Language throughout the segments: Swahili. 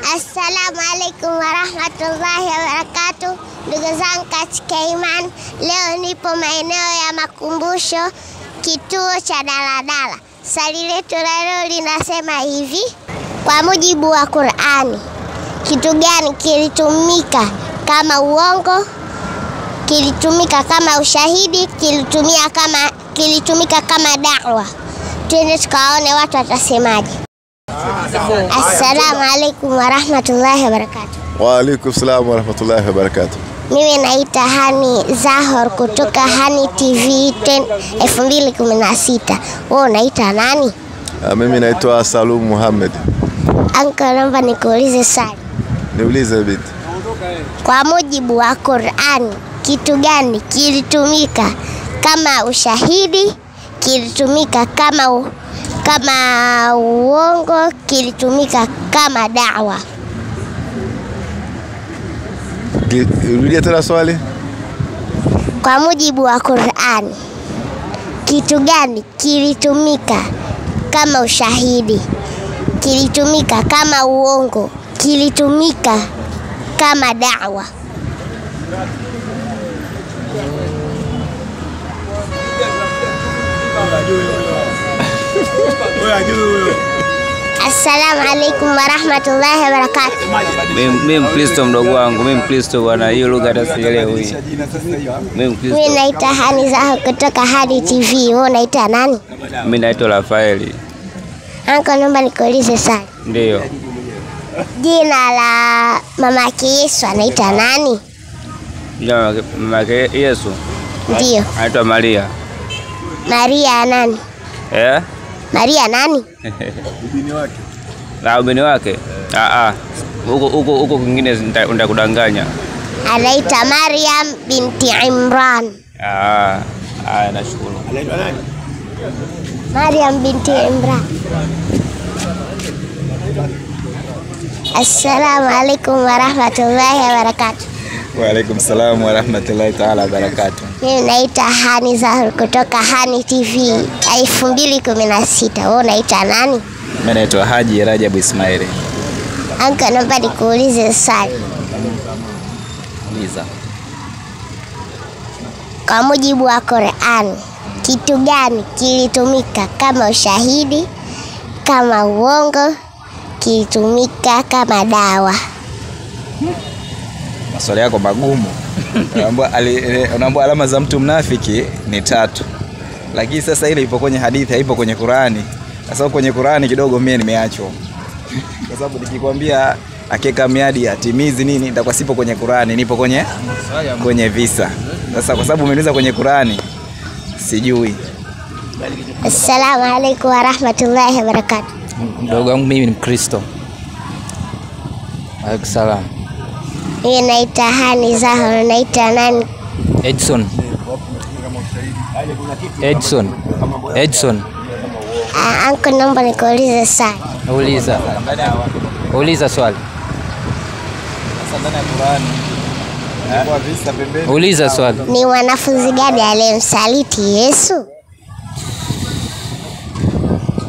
Assalamu alaikum warahmatullahi wabarakatuh. Ndugu zangu katika imani, leo nipo maeneo ya makumbusho, kituo cha daladala. Swali letu la leo linasema hivi: kwa mujibu wa Qur'ani, kitu gani kilitumika kama uongo, kilitumika kama ushahidi, kilitumika kama da'wa? Twende tukaone watu watasemaje. Assalamu alaikum warahmatullahi wabarakatuh. Wa alaikum salam warahmatullahi wabarakatuh. Mimi naita Hani Zahor kutoka Hani TV 2016. Wewe unaita nani? Mimi naitwa Salum Muhammad. Anko, naomba nikuulize swali. Niulize binti. Kwa mujibu wa Qur'an, kitu gani kilitumika kama ushahidi, kilitumika kama uongo, kilitumika kama da'wa? Rudia tena swali. Kwa mujibu wa Qur'an, kitu gani kilitumika kama ushahidi, kilitumika kama uongo, kilitumika kama da'wa? Assalamu alaikum warahmatullahi wabarakatuh. Mimi Mkristo mdogo wangu, mimi Mkristo bwana, hiyo lugha hata sielewi. Mimi Mkristo. Mimi naita Hani Zaho kutoka Hani TV. Wewe unaita nani? Mimi naitwa Rafaeli. Anko, naomba nikuulize swali. Ndio. Jina la mamake Yesu anaita nani? Jina la mamake Yesu? Ndio. Anaitwa Maria. Maria nani? Eh? Maria nani? Ubini wake. Na ubini wake? Huko kwingine nitakudanganya. Anaita Mariam binti Imran. Nashukuru. Anaitwa nani? Mariam binti Imran. Assalamu alaikum warahmatullahi wabarakatuh. Wa alaikum salam warahmatullahi ta'ala wabarakatuh. Mimi naita Hani Zahur kutoka Hani TV 2016. Wewe unaita nani? Mimi naitwa Haji Rajabu Ismaili. Anka, naomba nikuulize swali. Uliza. Kwa mujibu wa Qur'an, kitu gani kilitumika kama ushahidi, kama uongo, kilitumika kama dawa? Maswali yako magumu. Unaambiwa alama za mtu mnafiki ni 3. Lakini sasa ile ipo kwenye hadithi, haipo kwenye Qur'ani. Sasa kwenye Qur'ani kidogo mimi nimeachwa. Kwa sababu nikikwambia akeka miadi atimizi nini, nitakuwa sipo kwenye Qur'ani, nipo kwenye visa. Sasa kwa sababu umeniuliza kwenye Qur'ani, sijui. Assalamu alaikum warahmatullahi wabarakatuh. Mdogo wangu mimi ni Mkristo. Alaikum salam. Mimi naita Hani Zahor, naita nani? Edson. Edson. Edson. Anko, naomba nikuulize swali. Uliza. Uliza swali. Uliza swali. Ni mwanafunzi gani aliyemsaliti Yesu?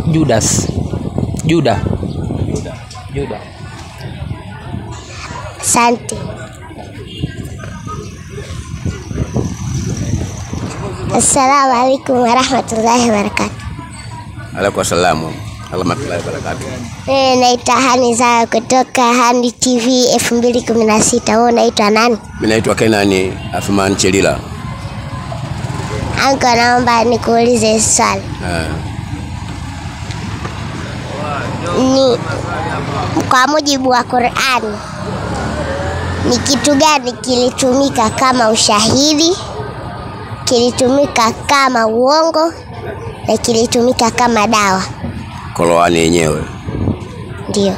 Judas. Juda. Juda. Asante. Assalamu alaikum warahmatullahi wabarakatuh. Alaikum salaam warahmatullahi wabarakatuh. Mimi naitwa Hani Zaho kutoka Hani TV 2016. Wewe unaitwa nani? Mimi naitwa Kenani Athman Chelila. Anko, naomba nikuulize swali. Ni kwa mujibu wa Qur'an, ni kitu gani kilitumika kama ushahidi, kilitumika kama uongo, na kilitumika kama dawa? Qur'ani yenyewe. Ndio.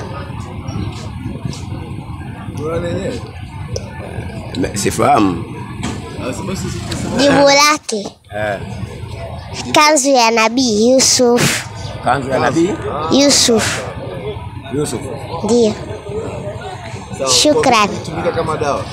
Qur'ani yenyewe? Sifahamu. Jibu lake. Kanzu ya Nabii Yusuf. Kanzu ya Nabii Yusuf. Yusuf. Ndio. Shukran. Kilitumika kama dawa.